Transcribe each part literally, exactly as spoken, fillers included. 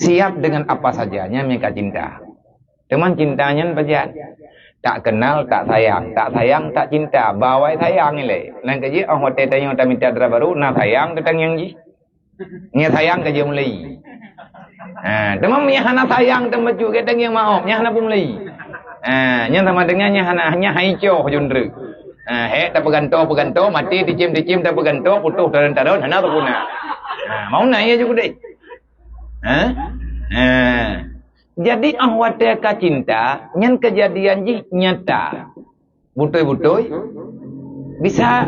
Siap dengan apa saja, nyan meuka cinta. Teuma cinta nyan pajan. Tak kenal, tak sayang. Tak sayang, tak cinta. Bawai sayang ilée. Nyan keuh jih, oh, watée tanyoe tamita dara barô, na sayang teutangieng jih. Nyan sayang ka jeuet mulai. Ha, teuma meunyo hana sayang teuh bacut, ka tangieng maoh, nyan hana peue mulai. Ha, nyan sama dengan nyan hana, nyan hai coh jundreuk. Ha, hék tapeugantoe-peugantoe, maté teucém-teucém tapeugantoe, putôh tareun-tareun, hana teupuna. Ha, mau na ya jukudeh. Ha? Ha. Jadi, oh watée ka cinta, nyan keujadian jih nyata. Beutôi-beutôi bisa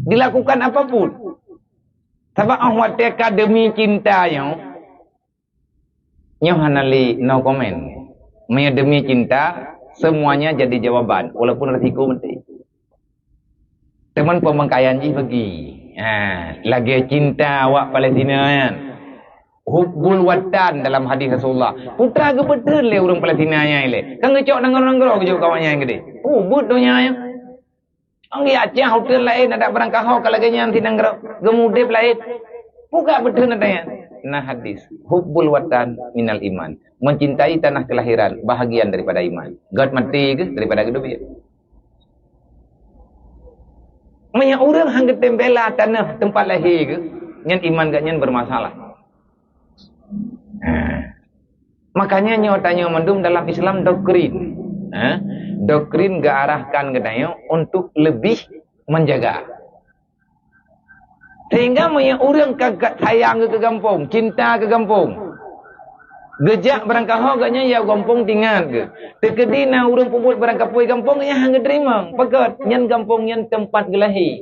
dilakukan apapun. Sabab oh watée ka demi cinta nyoe, nyoe hana lé no comment. Meunyo demi cinta, semuanya jadi jawaban, walaupun risiko meuti. Teuma peumangkaian jih bagi. Ha, lagée cinta awak Palestina nyan. Hubbul watan dalam hadis Rasulullah. Putra geubeuteun lé ureuëng Palestina nyan ilée. Kan geucok nanggroe-nanggroe geujok kawan nyan geude. Ubeuet donya nyan. Ong di Aceh uteuen laén adak beurangkaho ka lagée nyan si nanggroe. Geumudeb laén. Puga beuteun ata nyan. Nah hadis. Hubbul watan minal iman. Mencintai tanah kelahiran bahagian daripada iman. Gét maté geuh daripada geuteubiet. Meunyo ureuëng han geutem bela tanoh teumpat lahé geuh, nyan iman geuh nyan bermasalah. Ha. Makanya nyoe tanyoe mandum dalam Islam doktrin. Ha? Doktrin geuarahkan geutanyoe untuk lebih menjaga. Sehingga meunyo ureuëng ka, ka sayang keu gampông, cinta keu gampông, geujak beurangkaho geuh nyan ya gampông tingat geuh. Teukeudi na ureuëng peubuet beurangkapeue gampông, nyan han geuteurimong. Peugét, nyan gampông nyan teumpat geulahé.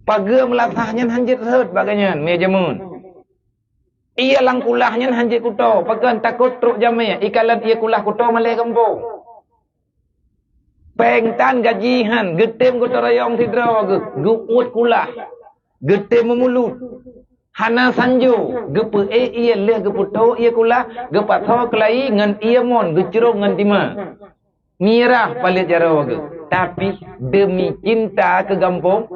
Pageue meulasah nyan han jeuet rhot bak geuh nyan, meunyo jameun. Ié lam kulah nyan han jeuet kuto, pakon takot trok jamé, ikalon ié kulah kuto malée gampông. Péng tan gaji han, geutem gotong royong sidroe geuh, geuuet kulah, geutem meumulot. Hana sanjo, geupeuék ié lheueh geupeuto ié kulah, geupasoe keulayi ngon ié mon, geucrông ngon tima. Mirah palét jaroe geuh, tapi demi cinta keu gampông.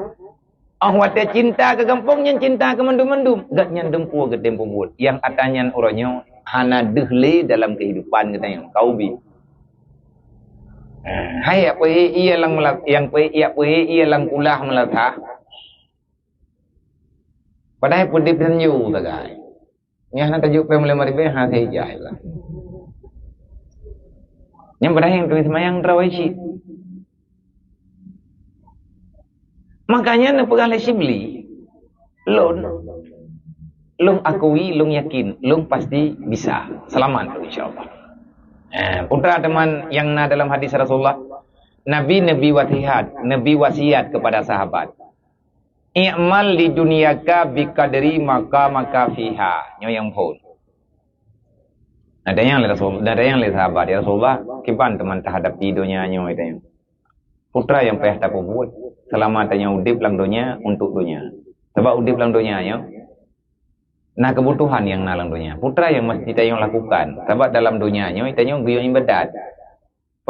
Oh watée cinta keu gampông nyan cinta keu mandum-mandum, gét nyan dumpeue geutem peubuet. Nyang ata nyan uroe nyoe hana deuh lé dalam keuhidupan geutanyoe, ka ubit. Hai yak peuék ié lam meulat-, nyang peuék yak peuék ié lam kulah meulasah. Padahai peudeh sanjo sagai. Nyang hana tajok péng lima ribèe, hana sijai lah. Nyang padahai nyang tuléh seumayang tarawih cit. Makanya neupeugah lé Syibli, lôn, lôn akui, lôn yakin, lôn pasti bisa. Selamat, insya Allah. Eh, putra teman yang na dalam hadis Rasulullah, Nabi, Nabi wasiat, Nabi wasiat kepada sahabat. "I'mal li dunyaka bi qadri maqamaka fiha." Nyoe nyang phon. Ada nyang lé Rasul, ada nyang lé sahabat, "Ya Rasulullah, kiban teuma tahadapi donya nyoe?" Putra nyang payah tapeubuet selama tanyoe udeb lam donya untuk donya. Sebab udeb lam donya nyoe na kebutuhan nyang na lam donya. Putra nyang mesti tanyoe lakukan. Sebab dalam donya nyoe tanyoe geuyue ibadat.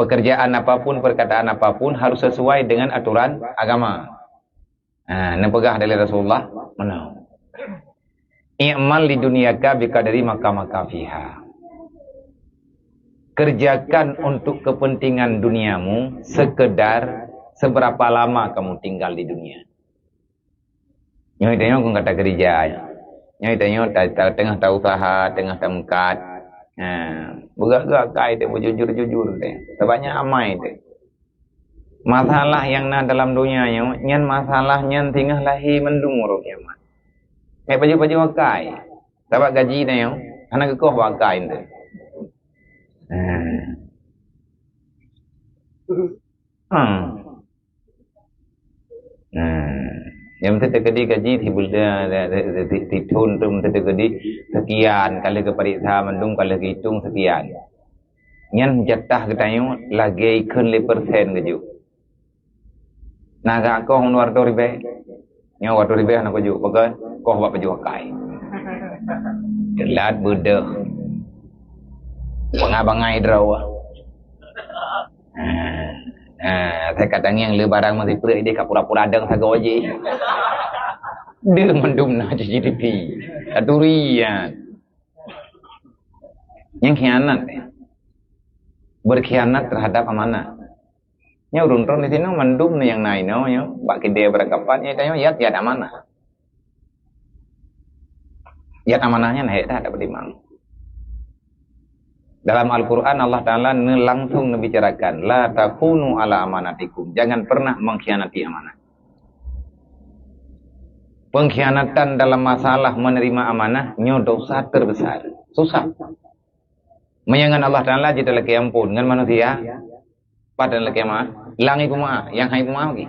Pekerjaan apapun, perkataan apapun harus sesuai dengan aturan agama. Ha, neupeugah lé Rasulullah, meunan. "I'mal li dunyaka bi qadri maqamaka fiha." Kerjakan untuk kepentingan duniamu sekedar seberapa lama kamu tinggal di dunia. Nyoe tanyoe kon gata keurija. Nyoe tanyoe ta-, ta-, teungoh ta-usaha, teungoh tameukat. Ha, beugak-gak kai teuh, beujujur-jujur teuh. Sabab nyan amai teuh. Masalah nyang na dalam donya nyoe, nyan masalah nyan singoh lahé mandum uroe kiamat. Nyan pajoh-pajoh akai. Sabab gaji tanyoe hana geukoh bak akai teuh. Ha. Hmm. Nah, nyang meuteuteukeudi gaji sibuleuen, eh, eh, eh, si, si thon tu meuteuteukeudi sekian, ka lheueh geupareksa mandum, ka lheueh geuitong sekian. Nyan jatah geutanyoe lagèe ikheun lé persen geujok. Nah, gak koh dua ratus ribèe. Nyoe dua ratus ribèe hana kujok, pakon koh bak pajoh akai. Teulat beudôh. Bangai-bangai droe. Ha, ha, saya kata ngieng le barang masih peureuek deh, ka pura-pura dong sagoe jih. Deuh mandum na C C T V. Taturi nyan. Nyang khianat, ya. Berkhianat terhadap amanah. Nyoe ureuëng droe di sinoe mandum nyang na inoe nyoe, bak kidée beurangkapat, nyoe tanyoe yat, yat amanah. Yat amanah nyan hék that, that peutimang. Dalam Al-Quran, Allah Ta'ala ne-, langsung neubicarakan, "La takunu ala amanatikum." Jangan pernah mengkhianati amanah. Pengkhianatan dalam masalah menerima amanah, nyoe dosa terbesar. Susah. Meunyoe ngon Allah Ta'ala jeuet talakée amphon, ngon manusia, pat talakée meu'ah, langét peumeu'ah, nyang hai peumeu'ah lagi.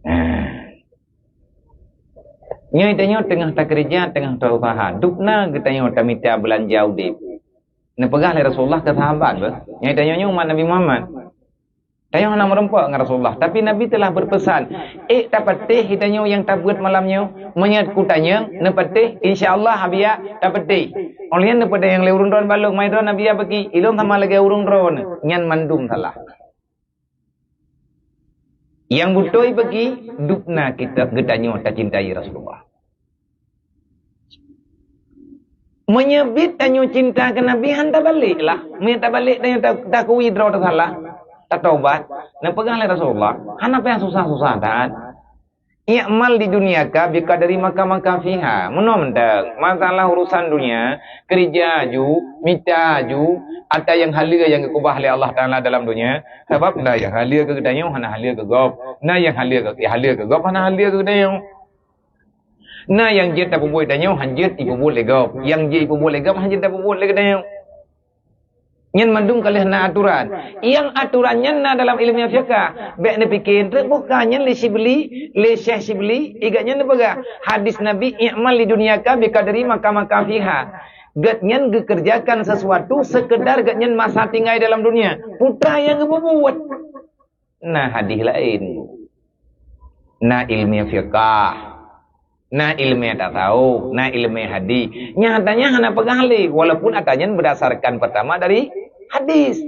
Nah. Nyoe tanyoe teungoh takeureuja, teungoh tausaha. Dubna geutanyoe tamita beulanja udeb. Neupeugah lé Rasulullah keu sahabat beuh, nyoe tanyoe nyoe umat Nabi Muhammad. Tanyoe hana meurumpok ngon Rasulullah, tapi Nabi telah berpesan, "Ék tapatéh geutanyoe nyang tabeuet malam nyoe? Meunyoe kutanyong, neupatéh, insya Allah, habiya tapatéh. Óh lheueh nyan neupeudayang lé ureuëng droe balok, 'Mai droe Nabi ya beuki, ilôn sama lagée ureuëng droe nyan.' Nyan mandum salah." Nyang beutôi bagi dubna kita geutanyoe tacintai Rasulullah. Meunyoe biet tanyoe cinta keu Nabi, han tabalek lah. Meunyoe tabalek, tanyoe ta-, takui droe teusalah, tatobat. Neupeugah lé Rasulullah, hana payah susah-susah that. "I'mal li dunyaka biqadri ma makana fiha." Meunoe mantong, masalah urusan dunia, keurija aju, mita aju, ata nyang haleue nyang geukeubah lé Allah Ta'ala dalam dunia. Sabab na nyang haleue keu geutanyoe, hana haleue keu gob. Na nyang haleue keu, haleue keu gob, hana haleue keu geutanyoe. Na nyang jeuet tapeubuet tanyoe, han jeuet ipeubuet lé gob. Nyang jeuet ipeubuet lé gob, han jeuet tapeubuet lé geutanyoe. Nyan mandum ka lheueh na aturan. Nyang aturan nyan na dalam ileumèe fiqah. Bèk neupike treuk boh ka nyan lé Syibli, lé Syekh Syibli, igat nyan neupeugah, hadis Nabi, "I'mal li dunyaka biqadri ma makana fiha." Gobnyan geukeureujakan sesuatu seukeudar gobnyan masa tinggai dalam dunia. Peue nyang geupeubuet? Na hadis laén. Na ileumèe fiqah, na ileumèe tasawuf, na ileumèe hadis. Nyang ata nyan hana peugah lé, walaupun ata nyan berdasarkan pertama dari hadis.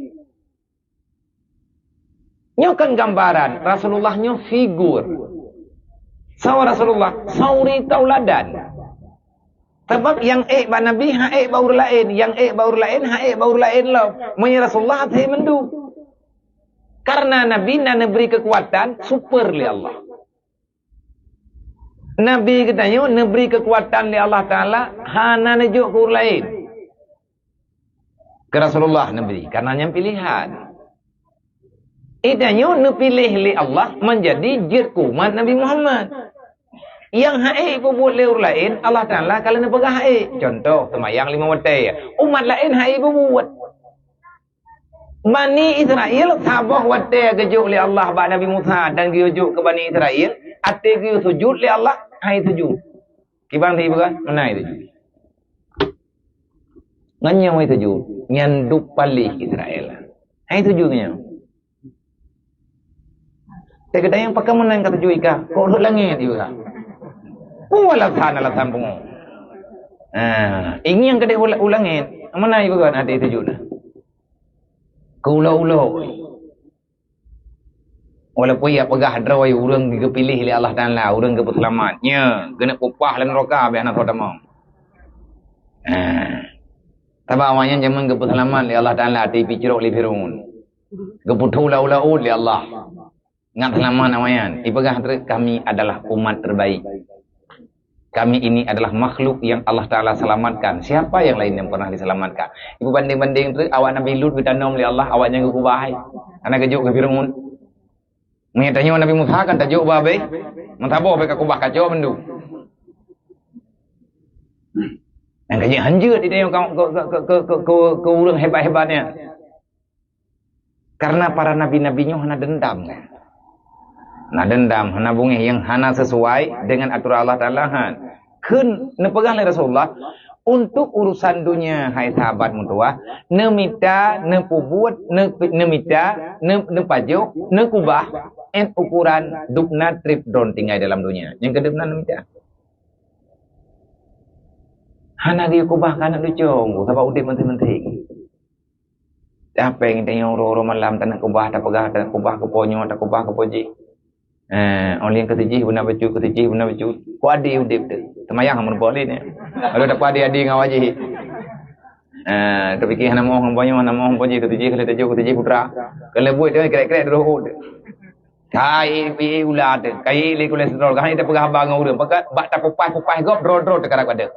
Nyoe kan gambaran Rasulullah nyoe figur. Sawa Rasulullah, sauri tauladan. Sabab nyang ék bak Nabi, han ék bak ureueng laén. Nyang ék bak ureueng laén, han ék bak ureueng laén lom. Meunyoe Rasulullah, hase mandum. Karena Nabi na neubri keukuatan super lé Allah. Nabi geutanyoe neubri keukuatan lé Allah Taala, hana neujok keu ureueng laén. Keu Rasulullah neubri, karena nyan pilihan. Geutanyoe neupiléh lé Allah manjadi jeuet keu umat Nabi Muhammad. Nyang han ék peubuet lé ureueng laén, Allah Taala ka lheueh neupeugah han ék. Cuntoh, seumayang limong watèe. Umat laén han ék peubuet. Bani Israel saboh watèe geujok lé Allah bak Nabi Musa dan geuyue jok keu Bani Israel, até geuyue sujut lé Allah, han ék sujut. Kiban sih bukan? Meunan han ék sujut. Ngon nyan han ék sujut. Nyan duek paléh Israel. Han ék sujut ngon nyan. Teuka tanyong pakon meunan ka sujut ika, kok rhot langét juga. Peue alasan, alasan pungo. Ha, ingieng keudeh u la-, u langét. Meunan ibu kan até sujut. Keu ulo-ulo. Walaupun ya peugah droe ureueng geupiléh lé Allah Taala, ureueng geupeuseulamat. Nya, keuneuk peupah lam neraka, biar hana soe tamong. Ha. Sabab awaknyan jameun geupeuseulamat lé Allah Taala, até picrok lé Firaun. Geupeutoh lau-lau lé Allah. Ngat seulamat awaknyan. Ipeugah treuk, "Kami adalah umat terbaik. Kami ini adalah makhluk yang Allah Taala selamatkan. Siapa yang lain yang pernah diselamatkan?" Ipeubandeng-bandeng treuk, awak Nabi Lut geutanom lé Allah, awaknyan geukubah hai. Hana geujok keu Firaun. Meunyoe tanyoe Nabi Musa kan tajok bah abéh. Meusaboh bék ka kubah kacok mandum. Nyang ka jeuet hanjeuet di tanyoe keu, keu, keu ureueng hebat-hebat nyan. Karena para nabi-nabi nyoe hana dendam, kan? Hana dendam, hana beungéh nyang hana sesuai dengan aturan Allah Taala, han. Kheun neupeugah lé Rasulullah, untuk urusan dunia, hai sahabat meutuwah, neumita, neupeubuet, ne-, neumita, ne-, neupajok, neukubah, 'et ukuran dubna trép droen tinggai dalam dunia. Nyang keu dubna neumita. Hana geuyue kubah keu aneuk cucu, sabab udép meunteng-meunteng. Tapéng tanyoe uroe-uroe malam taneuk kubah, tapeugah taneuk kubah keu po nyoe, takubah keu po jih. Eh, 'oh lheueh keu si jih beuna bacut, keu si jih beuna bacut. Kok ade udép teuh. Seumayang meureumpok lé nyan. Lalu dapat ade-ade ngon awak jih. Ah, tapike hana moh ngon boh nyoe, hana moh ngon boh jih, teutuju keu teuju, teutuju putra. Keu leubuet tu krek-krek droe. Kai pi ula tu, kai lé kolesterol, kai tapeugah haba ngon ureueng. Pakat bak tapupaih-pupaih gob droe-droe teukarap pada.